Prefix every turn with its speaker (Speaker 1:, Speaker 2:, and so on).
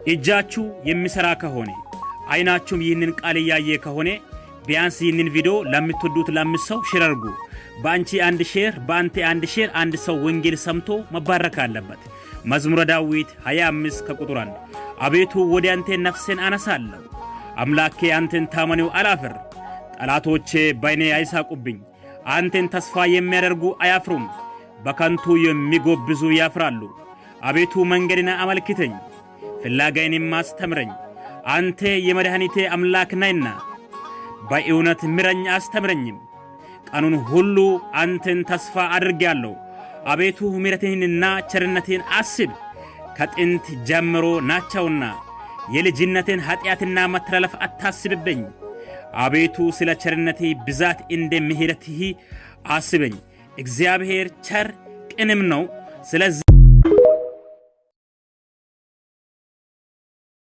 Speaker 1: እጃችሁ የሚሠራ ከሆነ፣ አይናችሁም ይህንን ቃል እያየ ከሆነ፣ ቢያንስ ይህንን ቪዲዮ ለምትወዱት ለአምስት ሰው share አድርጉ። በአንቺ አንድ share፣ በአንተ አንድ share አንድ ሰው ወንጌል ሰምቶ መባረክ አለበት። መዝሙረ ዳዊት 25 ከቁጥር 1፣ አቤቱ፣ ወደ አንተ ነፍሴን አነሳለሁ። አምላኬ፣ አንተን ታመነው አላፍር። ጠላቶቼ በእኔ አይሳቁብኝ። አንተን ተስፋ የሚያደርጉ አያፍሩም። በከንቱ የሚጎብዙ ያፍራሉ። አቤቱ፣ መንገድን አመልክተኝ፣ ፍለጋዬንም አስተምረኝ። አንተ የመድኃኒቴ አምላክ ነህና በእውነት ምረኝ አስተምረኝም። ቀኑን ሁሉ አንተን ተስፋ አድርጌአለሁ። አቤቱ፣ ምሕረትህንና ቸርነትህን አስብ፣ ከጥንት ጀምሮ ናቸውና። የልጅነቴን ኃጢአትና መተላለፍ አታስብብኝ። አቤቱ፣ ስለ ቸርነትህ ብዛት እንደ ምሕረትህ አስበኝ። እግዚአብሔር ቸር ቅንም ነው። ስለዚህ